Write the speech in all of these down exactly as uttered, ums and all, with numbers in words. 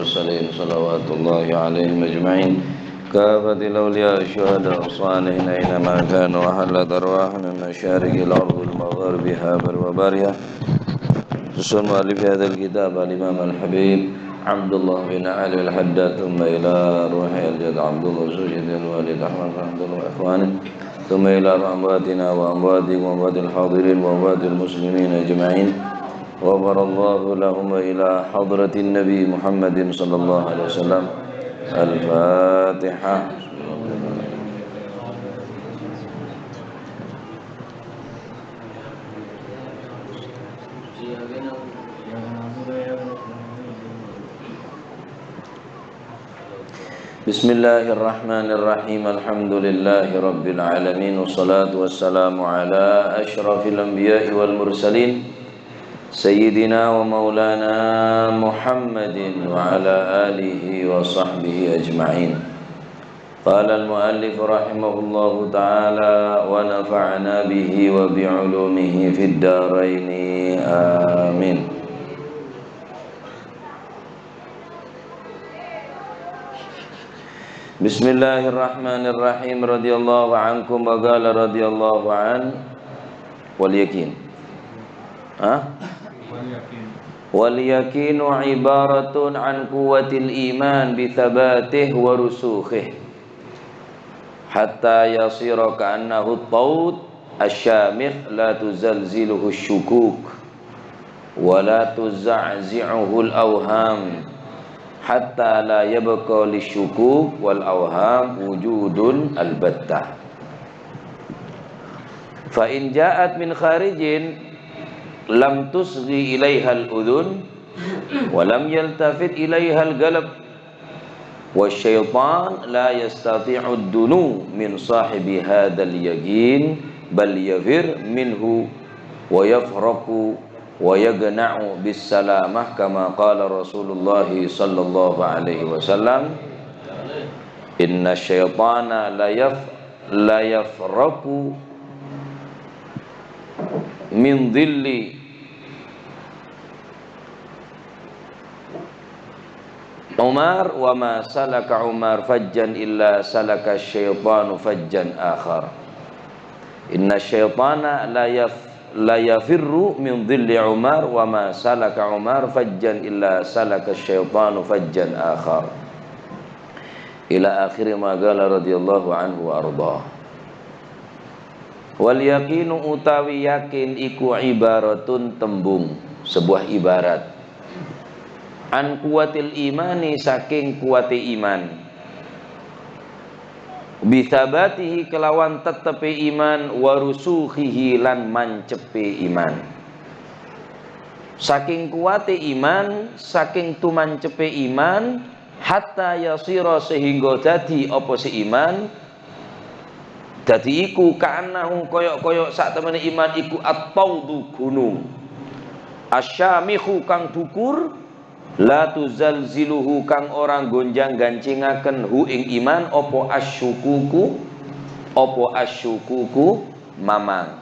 المرسلين صلوات الله عليهم أجمعين، كافة الأولياء الشهداء الصالحين أينما كانوا، وحلت أرواحهم من مشارق الأرض لمغاربها برها وبحرها. خصوصا مؤلف هذا الكتاب الإمام الحبيب عبد الله بن علي الحداد، ثم إلى روح الجد عبد الله الزوجي الوالد أحمد بن عبد الله وإخوانه، ثم إلى أمواتنا وأمواتكم وأموات الحاضرين وأموات المسلمين أجمعين. غفر الله لهم وإلى حضرة النبي محمد صلى الله عليه وسلم. الفاتحة. بسم الله الرحمن الرحيم. الحمد لله رب العالمين، والصلاة والسلام على أشرف الأنبياء والمرسلين، سيدنا ومولانا محمد وعلى آله وصحبه أجمعين. قال المؤلف رحمه الله تعالى، ونفعنا به وبعلومه في الدارين. آمين. بسم الله الرحمن الرحيم. رضي الله عنكم، وقال رضي الله عنه، واليقين. ها؟ واليقين عبارة عن قوة الإيمان بثباته ورسوخه، حتى يصير كأنه الطود الشامخ لا تزلزله الشكوك ولا تزعزعه الأوهام، حتى لا يبقى للشكوك والأوهام وجود البتة. فإن جاءت من خارج لم تصغ إليها الأذن ولم يلتفت إليها القلب. والشيطان لا يستطيع الدنو من صاحب هذا اليقين، بل يفر منه ويفرق ويقنع بالسلامة، كما قال رسول الله صلى الله عليه وسلم، إن الشيطان ليف-، ليفرق من ظل عمر، وما سلك عمر فجا إلا سلك الشيطان فجا آخر. إن الشيطان ليف-، ليفر من ظل عمر، وما سلك عمر فجا إلا سلك الشيطان فجا آخر. إلى آخر ما قال رضي الله عنه وأرضاه. Wal yaqinu utawi yakin iku ibaratun tembung, sebuah ibarat. An kuwatil imani saking kuwate iman. Bithabatihi kelawan tettepe iman, wa rusukhihi lan mancepe iman. Saking kuwate iman, saking tumancepe iman, hatta yasira sehingga dadi apa se iman, dadi iku ka'annahu koyok-koyok satemene iman iku at-taudu gunung, asyamikhu kang dhukur, la tuzalziluhu kang ora gonjang gancingaken hu ing iman apa asyukuku, apa asyukuku mamang.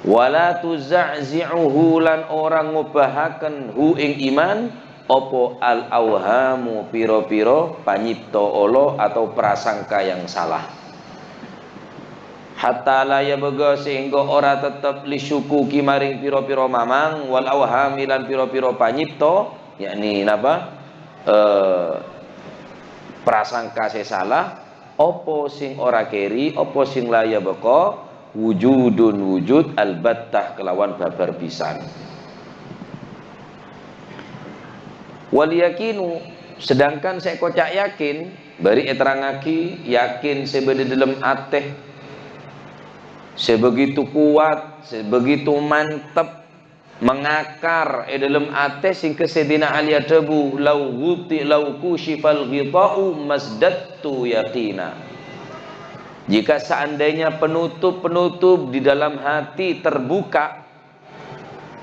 Wala tuza'zi'uhu lan ora ngobahaken hu ing iman apa al-auhamu pira-pira panyipta olo atau prasangka yang salah. Hatta la yabqa sehingga ora tetep lisyukuki maring pira-pira mamang wal auhami lan pira-pira panyipta, yakni napa? Eh, prasangka se salah, apa sing ora keri, apa sing la yabqa, wujudun wujud albattah kelawan babar pisan. Wal yaqinu, sedangkan se koca' yakin, bari eterrangngagi yakin se badha dhalem ate, se begitu kuat, se begitu mantep, mengakar e dhalem ate sehingga Sayyidina Ali adhabu, "Lau ghuti-, lau kusyifal ghita'u masdattu yaqina." Jika seandainya penutup-penutup di dalam hati terbuka,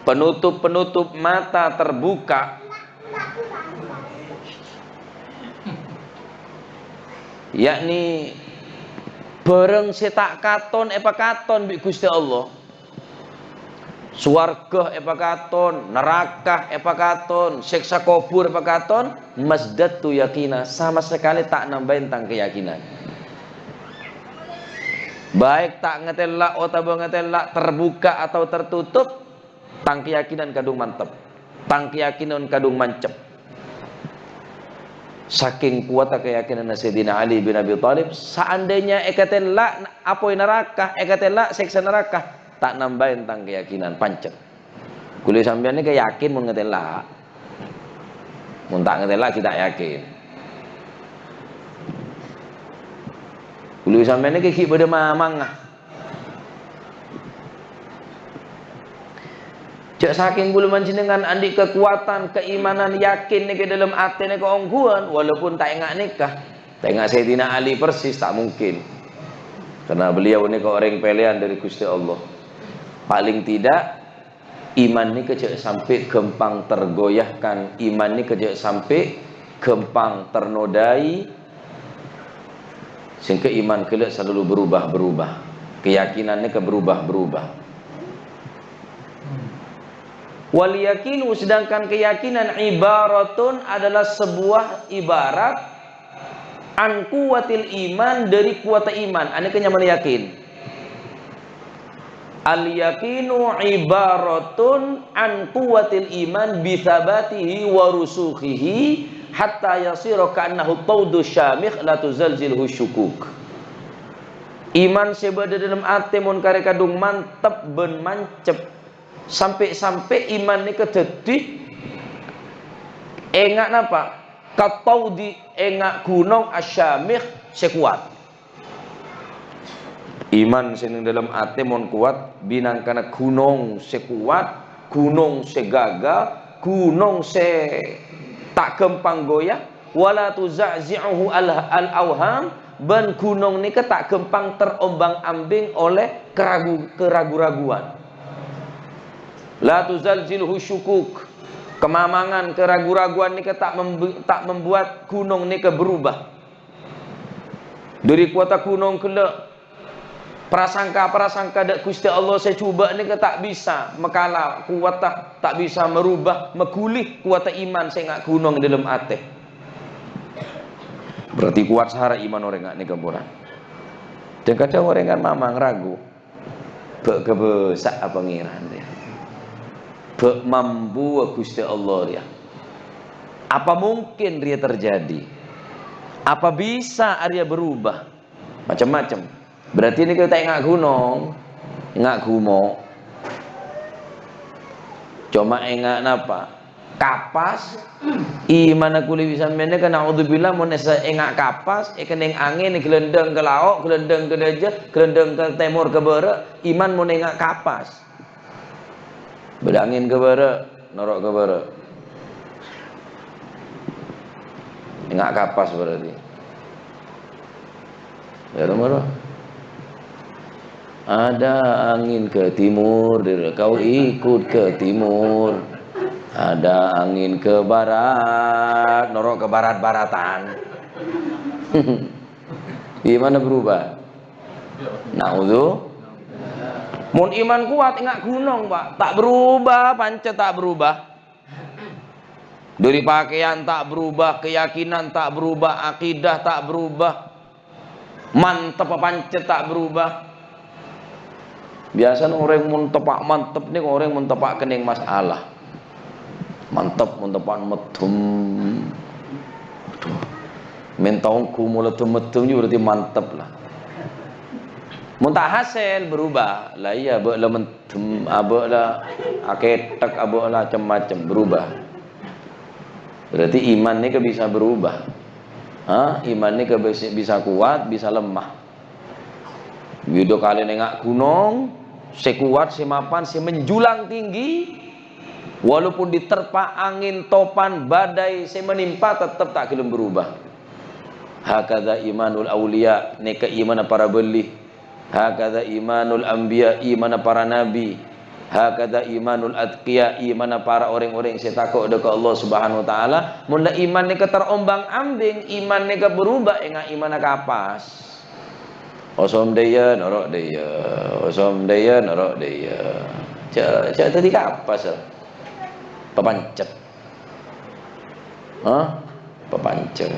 penutup-penutup mata terbuka, yakni barang se ta' katon epakaton bi' Guste Allah, Sowarghâ èpakaton, naraka èpakaton, sèksa kobhur èpakaton, mazdadtu yaqina, sama sekali ta' nambâi tang keyakinan. Baik ta' ngatèla' otabâ ngatèla' terbuka atau tertutup, tang keyakinan kadhung mantep. Tang keyakinan kadhung mancep. Saking kuwatta keyakinanna Sayyidina Ali bin Abi Thalib, seandainya èkatèla' apoy naraka, èkatèla' sèksa naraka, ta' nambâi tang keyakinan, pancet. Kulâ sampèyan nèka yakin mon ngatèla'. Mon ta' ngatèla' ghi' ta' yakin. Kulâ sampèyan nèka ghi' bâdâ mamangnga. Jhâ' saking kulâ panjhennengngan andi' kakowadhân, kaimanan, yakin nèka dâlem atè nèka ongghuwân, walaupun ta' enga' nèka, ta' enga' Sayyidina Ali persis, ta' mungkin. Karena beliau nèka orèng pèlèyan dâri Ghustè Allah. Paling tidak, iman nèka jhâ' sampè' ghâmpang tergoyahkan, iman nèka jhâ' sampè' ghâmpang ternodai, sehingga iman ghellâ' selalu berubah-berubah. Keyakinan nèka berubah-berubah. Wal yaqinu, sedangkan keyakinan, ibaratun, adalah sebuah ibarat, an quwwatil iman, dâri kuwatta iman. Anèka nyamana yakin. Al yaqinu ibaratun an quwwatil iman bi tsabatihi wa rusukhihi hatta yasira ka'annahu taudus syamikh la tuzalzilhu syukuk. Iman sè bâdâ dâlem atè mon karè kadhung mantep bân mancep, sampè'-sampè' iman nèka dhâddhi enga' napa? Kataudi enga' ghunong asyamikh sè kowat. Iman sè neng dâlem atè mon kowat, bhâi nangkana ghunong sè kowat, ghunong sè ghâghâ, ghunong sè ta' ghâmpang goyah, wala tuza'zi'uhu al-, al-awham, bân ghunong nèka ta' ghâmpang terombang-ambing oleh keragu-, keragu-raguan. La tuzalzilhu syukuk, kamamangan, keragu-raguan nèka ta' membu-, ta' membuat ghunong nèka berubah. Dâri kowatta ghunong ghellâ', prasangka-prasangka dâ' Ghustè Allah sè jhubâ' nèka ta' bisa makala kowatta, ta' bisa merubah, maghuli kowatta iman sè nga' ghunong è dâlem atè. Berarti kowat sara iman orèng nga' nèka pora. Dhâng-kadhâng orèng kan mamang ragu. Bâ' kabâsa'â Pangèran rèya. Bâ' mampuwâ Ghustè Allah rèya. Apa mungkin rèya terjadi? Apa bisa arèya berubah? Macem-macem. Berarti nèka ta' enga' ghunong, enga' ghumo'. Coma enga' napa? Kapas. Imanna kulâ bi' sampèyan nèka, naudzubillah, mon èsa-, enga' kapas, èkennèng angèn, èghlândhâng ka lao', ghlândhâng ka dâjâ, ghlândhâng ka tèmor, ka bârâ', iman mon enga' kapas. Bâdâ angèn ka bârâ', noro' ka bârâ'. Enga' kapas berarti. Ya, mara. Ada angin ke timur, kau ikut ke timur. Ada angin ke barat, noro' ka barat-baratan. Gimana berubah? Naudzu. Mon iman kowat, enga' ghunong, Pak. Ta' berubah, pancet ta' berubah. Dâri pakèyan ta' berubah, keyakinan ta' berubah, akidah ta' berubah, mantep pancet ta' berubah. Biyasana orèng mon teppa' mantep nèko orèng mon teppa' kennèng masalah. Mantep mon teppa' meddhem. Aduh. Mènta ongghu mola dem-meddhem jiyâ berarti mantep la. Mon ta' hasèl berubah. La iyâ, bâ' la men- dem, abâ' la akèthèk, abâ' la cem-macem, berubah. Berarti iman nèka bisa berubah. Ha? Iman nèka bisa, bisa kowat, bisa lemah. Bidhâ kalèna enga' ghunong, sè kowat, sè mapan, sè menjulang tinggi, walaupun diterpa angin, topan, badai sè menimpa, tettep ta' ghellem berubah. Hakadza imanul auliya, nèka imanna para bâli. Hakadza imanul anbiya, imanna para nabi. Hakadza imanul atqiya, imanna para orèng-orèng sè tako' dâ' ka Allah Subhanahu wa Ta'ala. Mon la iman nèka terombang-ambing, iman nèka berubah, enga' imanna kapas. Osom dâiyâ, noro' dâiyâ. Osom dâiyâ, noro' dâiyâ. Jhâ', jhâ' dhâddhi kapas, papancet. Hah? Papancet.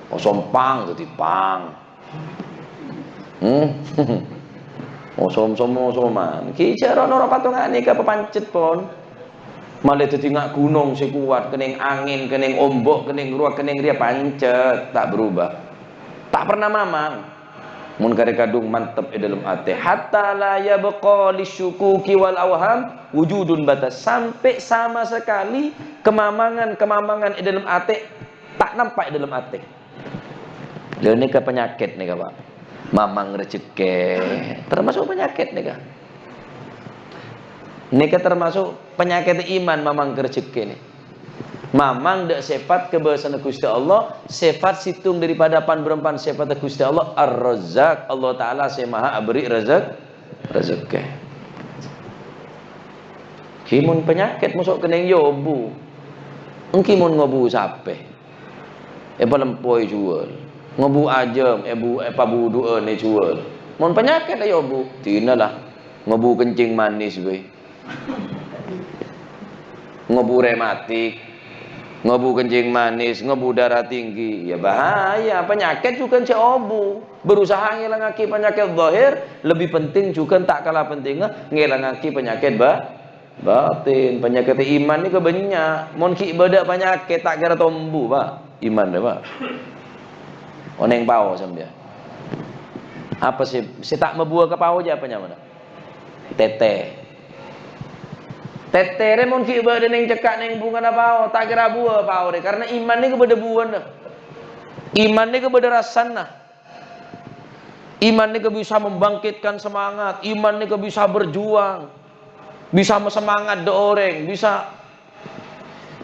Osom pang dhâddhi pang. Hmm? Osom-som-osoman. Ghi' jhâ' ro-noro' patongan nèka papancet, pon. Malè dhâddhi nga' ghunong sè kowat, kennèng angèn, kennèng ombak, kennèng rowa, kennèng rèya pancet, ta' berubah. Ta' pernah mamang. Mon karè kadhung mantep è dhâlem atè, "Hatta la yabqa lisyukuki wal awham wujudun batta." Sampè' sama sekali kemamangan-kemamangan è dhâlem atè ta' nampa' è dhâlem atè. Lha, nèka panyakèt nèka, Pak. Mamang rejhekkè, termasuk panyakèt nèka. Nèka termasuk panyakèt iman, mamang rejhekkè nè. Mamang dâ' sèfat kabâsana Ghustè Allah, sèfat sèttong daripada pan-bârâmpan sèfatta Ghustè Allah, Ar-Razzaq, Allah Ta'ala sè maha aberri' rezek-, rejhekkè. Ghi mon panyakèt moso' kennèng èobu. Ènggi mon ngobu sapè. Èpalempo èjhuwâl. Ngobu ajâm, èbu-, èpabudhu'ân èjhuwâl. Mon panyakèt la èobu, dinah la. Ngobu kencing manis bhâi. Ngobu rematik, ngobu kencing manis, ngobu darah tinggi. Ya bahaya, panyakèt jhughân sè obu. Berusaha ngèlangaghi panyakèt zahir, lebih penting jhughân ta' kala pentingnga ngèlangaghi panyakèt ba-, batin. Panyakèt iman nèka bânnya'. Mon ghi' bâdâ panyakèt, ta' kèra tombu, Pak. Iman rè, Pak. Onèng pao sampèyan. Apa sè, sè ta' mabuwâ ka pao jâ apa nyamana? Tètè. Tètè rè mon ghi' bâdâ nèng cekka' nèng bungana pao, ta' kèra buwâ pao rè, karena iman nèka bâdâ buwâna. Iman nèka bâdâ rassana. Iman nèka bisa membangkitkan semangat, iman nèka bisa berjuang, bisa masemangat dâ' orèng, bisa,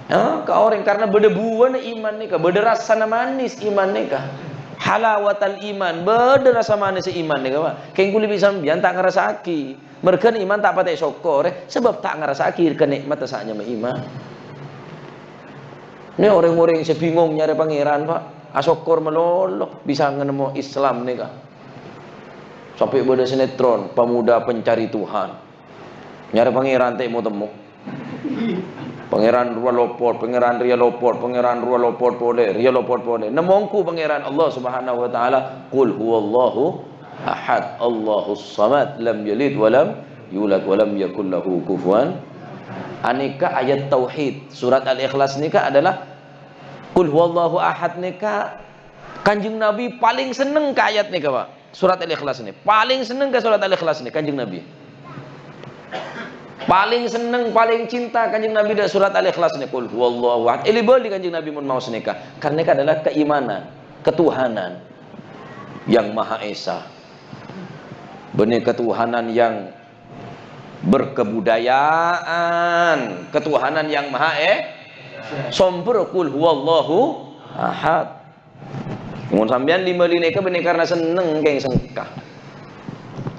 eh, ka orèng, karena bâdâ buwâna iman nèka, bâdâ rassana manis iman nèka. Halawatal iman, bâdâ rassa manis iman nèka, Pak. Kèng kulâ bi' sampèyan ta' ngarassa'aghi. Merghâna iman ta' patè sokkorè, sabâb ta' ngarassa'aghi ka nè'matta sè anyama iman. Nè orèng-orèng sè bingong nyarè Pangèran, Pak, asokkor malolo bisa nemmo Islam nèka. Sampè' bâdâ sinetron, Pemuda Pencari Tuhan. Nyarè Pangèran ta' mo-temmo. Pangèran rowa lopot, Pangèran rèya lopot, Pangèran rowa lopot polè, rèya lopot polè. Nemmo ongghu Pangèran Allah Subhanahu wa Ta'ala, "Qul huwallahu ahad, Allahus samad, lam yalid wa lam yulad, wa lam yakul lahu kufuwan." Anèka ayat tauhid. Surat Al-Ikhlas nèka adalah, "Qul huwallahu ahad" nèka Kanjeng Nabi palèng senneng ka ayat nèka, Pak. Surat Al-Ikhlas nè. Palèng senneng ka surat Al-Ikhlas nè, Kanjeng Nabi. Palèng senneng, palèng cinta Kanjeng Nabi dâ' surat Al-Ikhlas nè. "Qul huwallahu ahad." Èlè-bâli Kanjeng Nabi mon maos nèka. Karena nèka adalah keimanan, ketuhanan yang Maha Esa. Bânnè ketuhanan yang berkebudayaan, ketuhanan yang Maha E-, sombher, "Qul huwallahu ahad." Mon sampèyan lima-lima nèka bânnè karena senneng kèng sengka.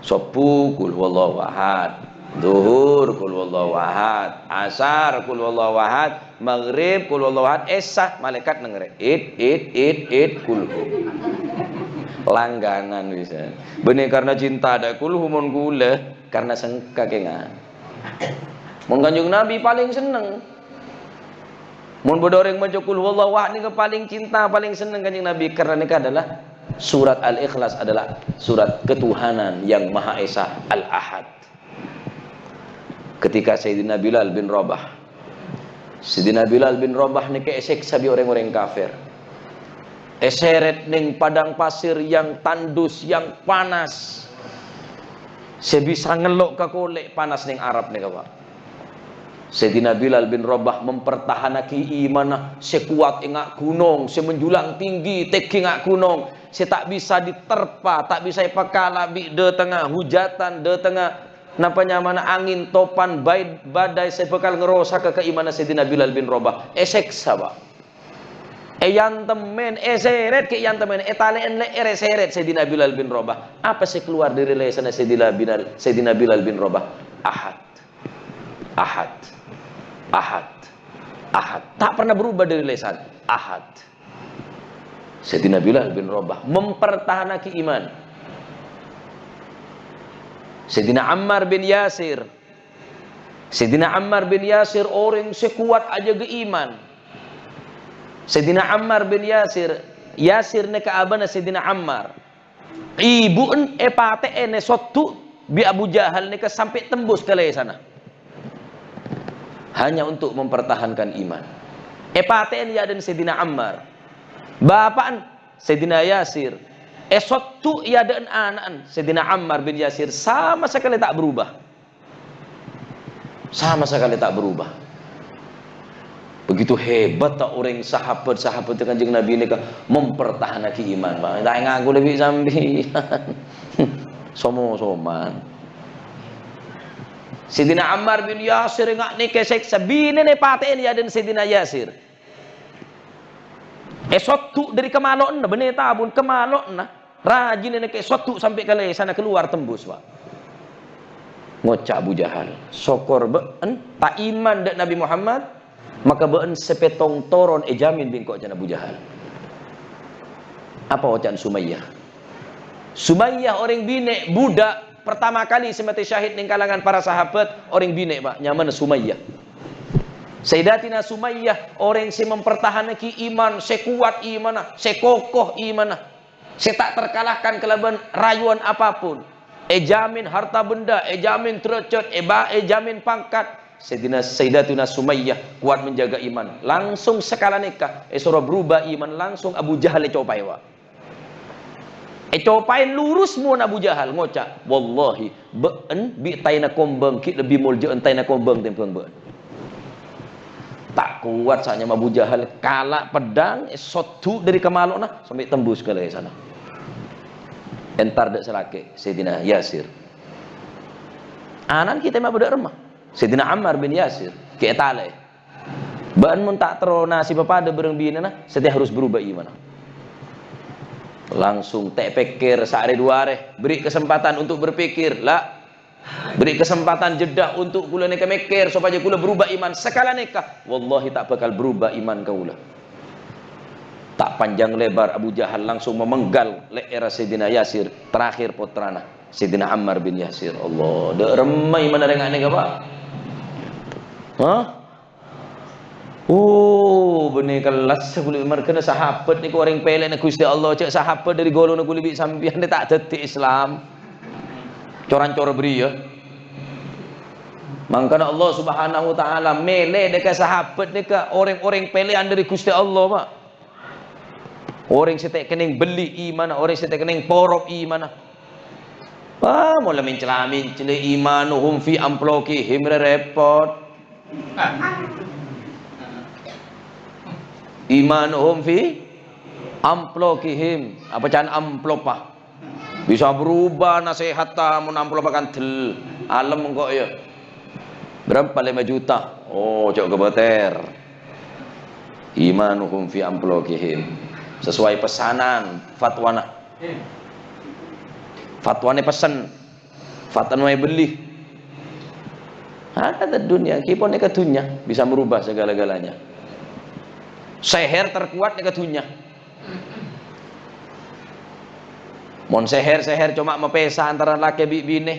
Sobbhu, "Qul huwallahu ahad." Dhuhur, "Qul huwallahu ahad." Asar, "Qul huwallahu ahad." Maghrib, "Qul huwallahu ahad." Isya, malaèkat nengngèrè, "Id, id, id, id, qul hu." Langganan bisa. Bânnè karena cinta dâ' qul hu mon kulâ, karena sengka kèngan. Mon Kanjeng Nabi palèng senneng. Mon bâdâ orèng maca qul huwallahu ahad nèka palèng cinta, palèng senneng Kanjeng Nabi, karena nèka adalah surat Al-Ikhlas adalah surat ketuhanan yang Maha Esa, Al-Ahad. Ketika Sayyidina Bilal bin Rabah, Sayyidina Bilal bin Rabah nèka èsèksa bi' orèng-orèng kafir. Èsèrèt nèng padang pasir yang tandus, yang panas. Sè bisa ngello' ka kolè' panas nèng Arab nèka, Pak. Sayyidina Bilal bin Rabah mempertahanaghi imanna sè kowat è nga' ghunong, sè menjulang tinggi, tèngghi nga' ghunong, sè ta' bisa diterpa, ta' bisa èpakala bi' dâtengnga hujatan, dâtengnga napa nyamana angèn, topan, bai-, badai sè bhâkal ngarosaka kaimanna Sayyidina Bilal bin Rabah. Èsèksa, Pak. Èyantemèn, èsèrèt ghi' èyantemèn, ètalè'èn lè'èrra èsèrèt Sayyidina Bilal bin Rabah. Apa sè kalowar dâri lèsanna Sayyidina Bilal, Sayyidina Bilal bin Rabah? Ahad. Ahad. Ahad. Ahad. Ta' pernah berubah dâri lèsan. Ahad. Sayyidina Bilal bin Rabah mempertahanaghi iman. Sayyidina Ammar bin Yasir. Sayyidina Ammar bin Yasir orèng sè kowat ajâgâ iman. Sayyidina Ammar bin Yasir, Yasir nèka abâna Sayyidina Ammar. Èbhu'en èpatè'è nè sodhu' bi' Abu Jahal nèka sampè' tembus ka lèsanna. Hanya untuk mempertahankan iman. Èpatè'è è adâ'na Sayyidina Ammar. Bapa'na Sayyidina Yasir. Èsodhu' è adâ'na ana'na Sayyidina Ammar bin Yasir sama sakalè ta' berubah. Sama sakalè ta' berubah. Begitu hebat ta' orèng sahabat-sahabat Kanjeng Nabi nèka mempertahanaghi iman, Pak. Ta' ngaku lebbi sampèyan. Somo-soman. Sayyidina Ammar bin Yasir nga' nèka sèksa, binèna èpatè'è è adâ'na Sayyidina Yasir. Èsodhu' dâri kamalo'na, bânnè tabun kamalo'na. Rajina nèka èsodhu' sampè' ka lèsanna kalowar tembus, Pak. Ngoca' Abu Jahal, "Sokor bâ'en ta' iman dâ' Nabi Muhammad, maka bâ'en sè pètto' toron èjamin bi' engko'," ca'na Abu Jahal. Apa oca'na Sumayyah? Sumayyah orèng binè', budak pertama kali sè matè syahid neng kalangan para sahabat, orèng binè', Pak, nyamana Sumayyah. Sayyidatina Sumayyah orèng sè mempertahanaghi iman, sè kowat imanna, sè kokoh imanna, sè ta' terkalahkan kalabân rayuan apapun. Èjamin harta benda, èjamin derajat, èba-, èjamin pangkat. Sayyidina, Sayyidatina Sumayyah kowat menjaga iman. Langsung sakala nèka èsoro berubah iman, langsung Abu Jahal ècopaè, Pak. Ècopaè lurus mon Abu Jahal, ngoca', "Wallahi, bâ'en bi' taèna kombâng ghi' lebbi moljâ'ân taèna kombâng tèmbhâng bâ'en." Ta' kowat sanyama Abu Jahal, kala' peddhâng, èsodhu' dâri kamalo'na, sampè' tembus ka lèsanna. Entar dâ' sè lakè', Sayyidina Yasir. Ana'na ghi' tèma bâdâ è ramma. Sayyidina Ammar bin Yasir, ghi' ètalè'è. Bâ'en mon ta' terro nasibhâ padâ bâreng binèna, satèya harus berubah imanna. Langsung ta' pèkkèr saarè duwâ arè, beri kesempatan untuk berpikir, la. Beri kesempatan jeda untuk kaulâ nèka mèkkèr sopajâ kaulâ berubah iman. Sakala nèka, wallahi ta' bhâkal berubah iman kaulâ. Ta' panjang lebar, Abu Jahal langsung memenggal lè'èrra Sayyidina Yasir, terakhir pottrana Sayyidina Ammar bin Yasir. Allah, dâ' remma imanna rèng nèka, Pak. Hah? Oh, bânnè kellas kaulâ, marghâna sahabat nèko orèng pèlèna Ghustè Allah, jhâ' sahabat dâri golonganna kaulâ bi' sampèyan ta' dhâddhi Islam. Cor-ancor bâriyâ. Mangkana Allah Subhanahu wa Ta'ala mèlè nèka sahabat nèka orèng-orèng pèlèyan dâri Ghustè Allah, Pak. Orèng sè ta' kennèng bellî imanna, orèng sè ta' kennèng porop imanna. Wah, mola mencela-mencela, "Imanuhum fi amplokihim," rè-, repot. "Imanuhum fi amplokihim." Apa ca'na amplop, ah? Bisa berubah nasehatta mon amplop kandel. Alem engko' ya. Berapa? Lima juta. Oh, jhâ' kobâtèr. "Imanuhum fi amplokihim." Sesuai pesanan fatwana. Fatwane pesen. Fatwane beli. Ada dunia, kipon nèka dunya bisa merubah segala-galanya. Seher terkuat nèka dunya. Mon seher-seher coma mapèsa antara lakè bi' binè,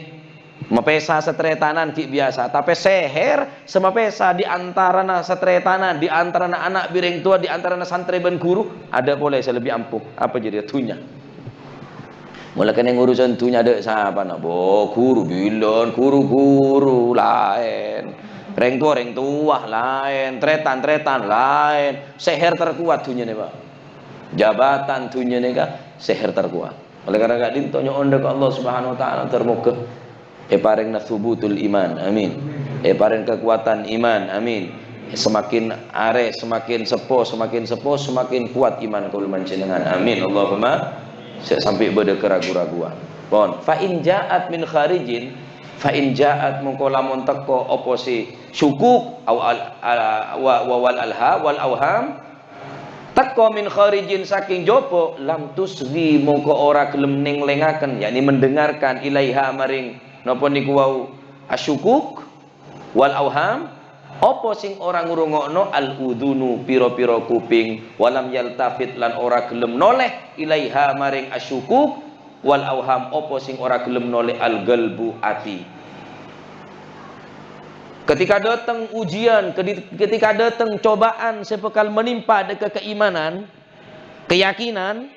mapèsa sataretanan ghi' biyasa, tapè seher sè mapèsa di antarana sataretanan, di antarana ana' bi' rèng towa, di antarana santrè bân guru, ada polè sè lebbi ampuh. Apa jârèya? Dunya. Mola kennèng urusan dunya dâ' sapana, bo, guru bilân, guru-guru laèn, rèng towa, rèng towa laèn, tarètan, tarètan laèn. Seher terkuat dunyana, Pak. Jabatan dunyana ka seher terkuat. Oleh karena ka'dinto nyo'on dâ' ka Allah Subhanahu wa Ta'ala, ter moga èparèngana thubutul iman. Amin. Èparèng kekuatan iman. Amin. Semakin arè, semakin seppo, semakin seppo, semakin kuat iman kaulâ panjhennengngan. Amin. Allahumma, sè sampè' bâdâ keragu-raguan. Pon. Fa in ja'at min kharijin, fa in ja'at mongko lamon teko apa sè syukuk, au al-, a-, wa, wa wal alha, wal auham, teko min kharijin saking jaba, lam tusghi mongko ora gelem nenglengaken, yakni mendengarkan, ilaiha maring napa niku wau asyukuk wal auham, apa sing ora ngrungokno al udunu pira-pira kuping, walam yaltafit lan ora gelem noleh ilaiha maring asyukuk, wal awham, apa sing ora gelem nolè al-qalbu, ati. Ketika dateng ujian, kedi-, ketika dateng cobaan sè bhâkal menimpa dâ' ka keimanan, keyakinan,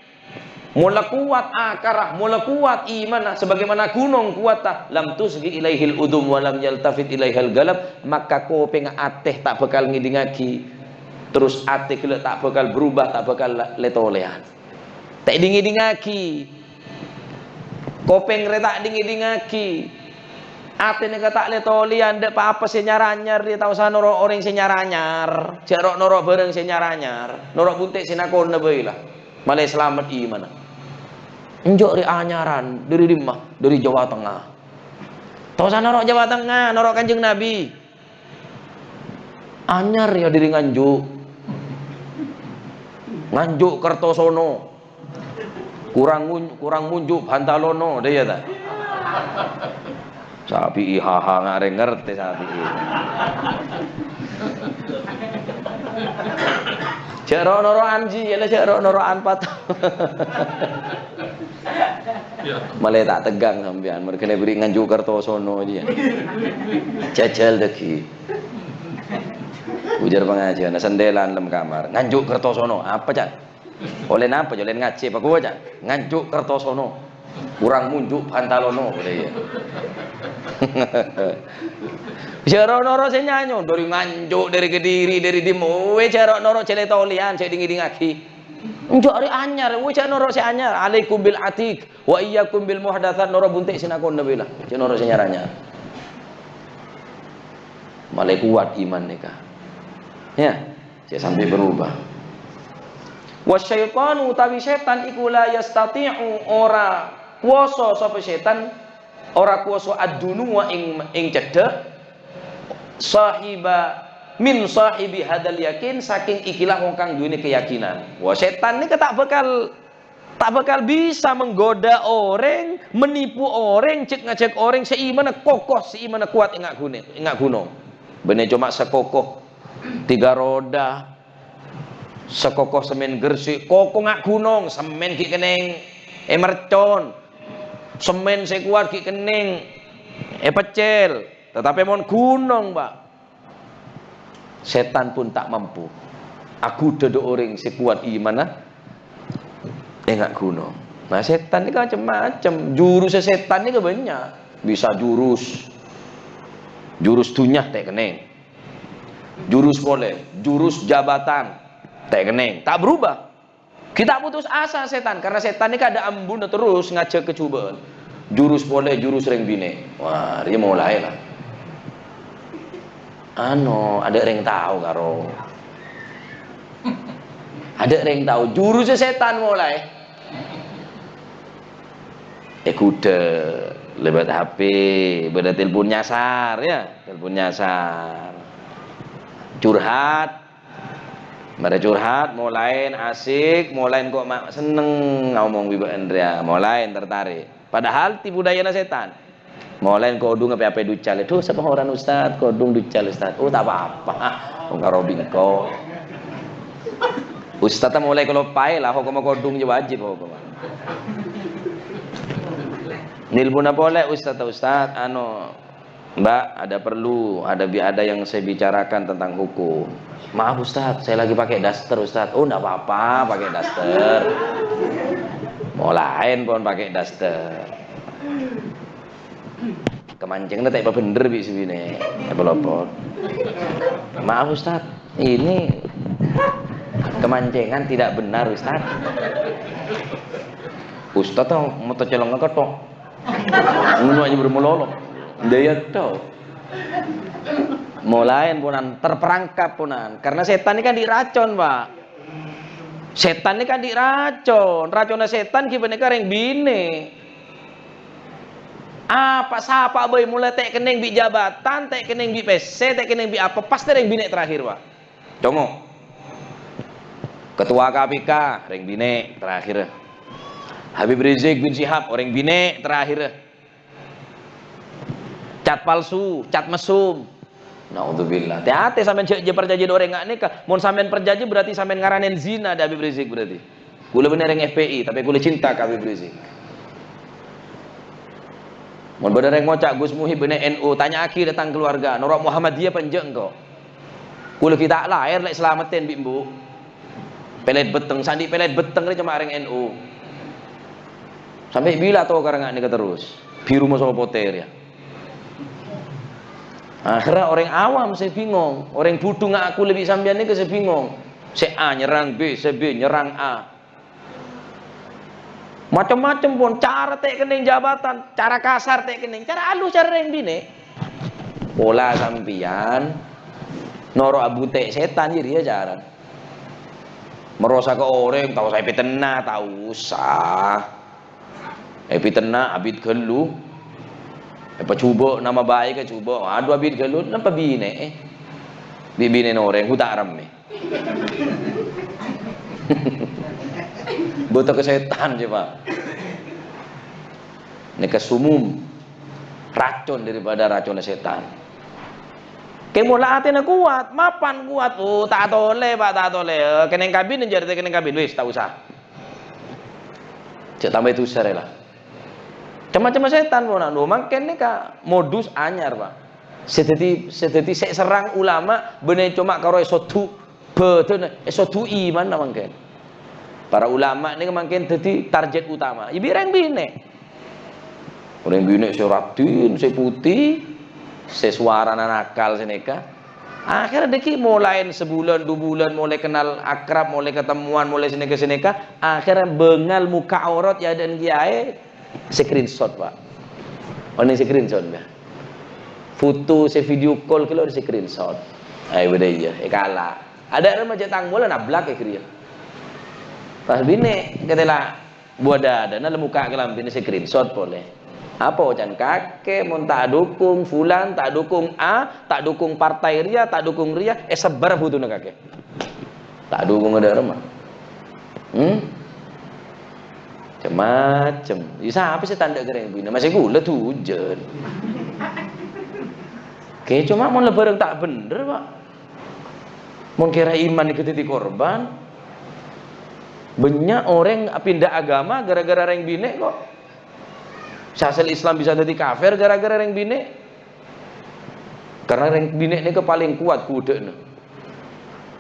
mola kowat akara, mola kowat imanna, sebagaimana gunong kowatta, lam tusghi ilaihil udhun wa lam yaltafit ilaihal qalb, maka kopèngnga atè ta' bhâkal ngèdingngaghi, terros atè ghellâ' ta' bhâkal berubah, ta' bhâkal la-, lè-tolèyan. Ta' èding-ngèdingngaghi. Kopèng rè ta' èding-ngèdingngaghi. Atè nèka ta' lè-tolèyan, dâ' pa-apa sè nyar-anyar, rè ta' osa noro' orèng sè nyar-anyar. Jhâ' ro'-noro' bhârâng sè nyar-anyar. Noro' bunte' sè nakona bhâi la. Malè salamet imanna. Enjâ' rè anyaran, dâri dimma? Dâri Jawa Tengah. Ta' osa noro' Jawa Tengah, noro' Kanjeng Nabi. Anyar ya diri Nganjuk. Nganjuk Kertosono. Kurang mun-, kurang munjuk Bantalono, dâ' iyâ ta? Sapi'i haha ngarè ngertè sapi'i. Jhâ' ro'-noro'an ji, ya la jhâ' ro'-noro'an pat. Malè ta' tegghâng sampèyan, mergana bâri' Nganjuk Kertosono ji, ya. Jhâjhâl dâggi'. Bujâr pangajiân, sandhâlân lem kamar. Nganjuk Kertosono, apa, Can? Ollè napa, jhâ' ollè ngajhi, apa kowa, Can? Nganjuk Kertosono. Kurang munjuk Bantalono, kata iya. Jhâ' ro'-noro' sè nyanyo, dâri Nganjuk, dâri Kediri, dâri dimma, wè, jhâ' ro'-noro' jhâ' lè-tolèyan, jhâ' èding-ngèdingngaghi. Enjâ' rè anyar, wè, jhâ' noro' sè anyar. Alaikum bil atiq, wa iyyakum bil muhdatsat, noro' bunte' sè nakona bhâi la. Jhâ' noro' sè nyar-anyar. Malè kowat iman nèka. Ya, jhâ' sampè' berubah. Wasyaitanu, utawi sètan iku la yastati'u, ora kowasa sapa sètan, ora kowasa ad-dunuwa ing, ing cedhâ', sahiba, min sahibi hadzal yakin, saking ikilah wong kang duwènè keyakinan. Wah, sètan nèka ta' bhâkal, ta' bhâkal bisa menggoda orèng, menipu orèng, cek-ngajhâk orèng sè imanna kokoh, sè imanna kowat enga' gunè-, enga' gunong. Bânnè coma sakokoh tiga roda, sakokoh sèmèn gersik, koko nga' gunong, sèmèn ghi' kennèng èmercon, sèmèn sè kowat ghi' kennèng èpeccèl, tatapè mon gunong, Pak, sètan pun ta' mampu aghudhâ dâ' orèng sè kowat imanna enga' gunong. Nah, sètan nèka macem-macem. Jurussa sètan nèka bânnya'. Bisa jurus, jurus dhunnya ta' kennèng. Jurus polè, jurus jabatan, ta' kennèng. Ta' berubah. Ghi' ta' putus asa sètan, karena sètan nèka adâ' ambuna terros ngajhâk kacobâ'ân. Jurus polè, jurus rèng binè'. Wah, rèya molaè la. Ano, adâ' rèng tao karo. Adâ' rèng tao. Jurussa sètan molaè. Èghudhâ' lèbât H P, bâdâ telpon nyasar, ya, telpon nyasar. Curhat. Marè curhat, molaè asik, molaè kok ma-, senneng ngomong bi' bâ'na rèya, molaè tertarik. Padahal tipu dayana sètan. Molaè kodhung apè-apè ducca lè. "Duh, sapohoran, Ustaz, kodhung ducca, Ustaz." "Oh, ta' pa-apa. Ah, wong karo bengko." Ustaz ta' molaè kaloppaè la, hokomma kodhung jâ wajib hokomma. Nelponna polè Ustaz, "Ustaz, ano, Mbak, ada perlu, ada bi-, ada yang saya bicarakan tentang hukum." "Maaf, Ustaz, saya lagi pakai daster, Ustaz." "Oh, ndak apa-apa, pakai daster." Molaè pon pakai daster. Kamancèngnga ta' pabhendher bi' sè binè'. Apa lopot? "Maaf, Ustaz, ini kemancengan tidak benar, Ustaz." Ustaz tao moto colongnga kethok. Ngono aja baru melolo. Daya tau. Molaè ponan, terperangkap ponan. Karena sètan ini kan dhi' racon, Pak. Sètan ini kan dhi' racon. Raconna sètan ghi' panèka rèng binè'. Apa sapa bhâi molaè ta' kennèng bi' jabatan, ta' kennèng bi' pèssè, ta' kennèng bi' apa, pastè rèng binè' terakhir, Pak. Congo'. Ketua K P K, rèng binè' terakhir. Habib Rizik bin Syihab, orèng binè' terakhir. Cat palsu, cat mesum. Naudzubillah. Tè-atè sampèyan jhâ', jhâ' parcajâ dâ' orèng nga' nèka. Mon sampèyan parcajâ berarti sampèyan ngaranèn zina dâ' Habib Rizik berarti. Kaulâ bânnè rèng F P I, tapè kaulâ cinta ka Habib Rizik. Mon bâdâ rèng ngoca' Gus Muhib bânnè N U, tanya'aghi dâ' tang kaluwarga, noro' Muhammadiyah apa enjâ' engko'? Kaulâ ghi' ta' lahèr lè' salameddhân bi' embu'. Pèlèt betteng, sandi' pèlèt betteng rè coma rèng N U. Sampè' bilâ tokara nga' nèka terros? Biru moso potè rèya. Akhèrra orèng awam sè bingong, orèng budhu nga' kaulâ bi' sampèyan nèka sè bingong. Sè A nyerrang B, sè B nyerrang A. Macem-macem pon, cara ta' kennèng jabatan, cara kasar ta' kennèng, cara alus cara rèng binè'. Pola sampèyan noro' abhunte' sètan jârèya cara. Marosa ka orèng, ta' osa èpètenna, ta' osa. Èpètenna abit ghâllu. Èpajhubâ' nama baik, èjhubâ', adu abit ghâllu, napa binè'? Bi' binèna orèng, hu ta' rammè. Bhuto ka sètan, coba. Nèka sumum, racun daripada racunna sètan. Kè mola atèna kowat, mapan kowat. Oh, ta' tolè, Pak, ta' tolè. Eh, kennèng kabin, jârèya kennèng kabin. Wis, ta' osa. Jhâ' tambâi dhusa rè la. Cem-macem sètan pon, anu, mangkèn nèka modus anyar, Pak. Sè dhâddhi, sè dhâddhi sè serrang ulama bânnè coma karo èsodhu' bhâdhânna, èsodhu' imanna mangkèn. Para ulama nèka mangkèn dhâddhi target utama. Iyâ bi' rèng binè'. Orèng binè' sè raddhin, sè putih, sè sowarana nakal sè nèka. Akhèrra dhâggi' molaè sabulân, du bulân, molaè kennal akrab, molaè ketemuan, molaè sè nèka-sènèka. Akhèrra bângal mokka' aurat è adâ'na kèyaè, screenshot, Pak. Onèng screenshot, ya. Foto sè video call ghâllu screenshot. Ayo, bâdâ iyâ, èkala'. Adâ' rèma jhâ' tang mola nablak è ghâriyâ. Pas binè' katèla' buwâ dâdâna la mokka' kalambhina screenshot polè. Apa oca'na kakè mon ta' dukung fulan, ta' dukung A, ta' dukung partai rèya, ta' dukung rèya, èsebbhâr fotona kakè. Ta' dukung adâ' rèma. Hmm? Cem-macem. Ya, sapa sè tandhâ ka rèng binè'? Masè kaulâ dhujân. Oke, coma mon la bhârâng ta' bhendher, Pak. Mon kèra iman nèka dhâddhi korban, bânnya' orèng pinda agama gara-gara rèng binè' kok. Sè asal Islam bisa dhâddhi kafir gara-gara rèng binè'. Karena rèng binè' nèka palèng kowat ghudhâ'na.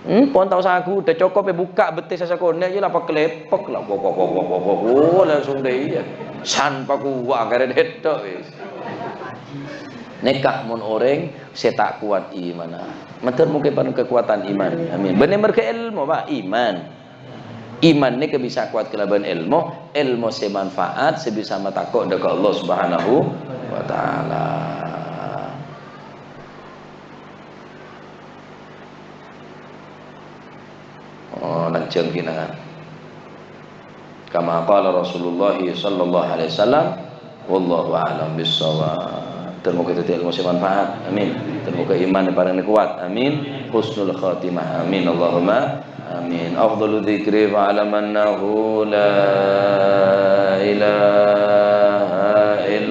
Hmm, pon ta' osa ghudhâ, cokop èbukka' bettissa sakonè' jâ la paklèpok, la pok, pok, pok, pok, pok, oh, langsung dâ' iyâ. San pakowa karè dâ' tok, wis. Nèka mon orèng sè ta' kowat imanna. Mator moga èparèng kakowadhân iman. Amin. Bânnè marghâ èlmo, Pak, iman. Iman nèka bisa kowat kalabân èlmo, èlmo sè manfaat, sè bisa matako' dâ' ka Allah Subhanahu wa Ta'ala. Oh, lanjhâng kinangan. Kama qala Rasulullah sallallahu alaihi wasallam, wallahu a'lam bissawab. Termoga dhâddhi èlmo sè manfaat. Amin. Termoga iman èparèngè kowat. Amin. Husnul khatimah. Amin. Allahumma amin. Afdalu dzikri fa'lam annahu la ilaha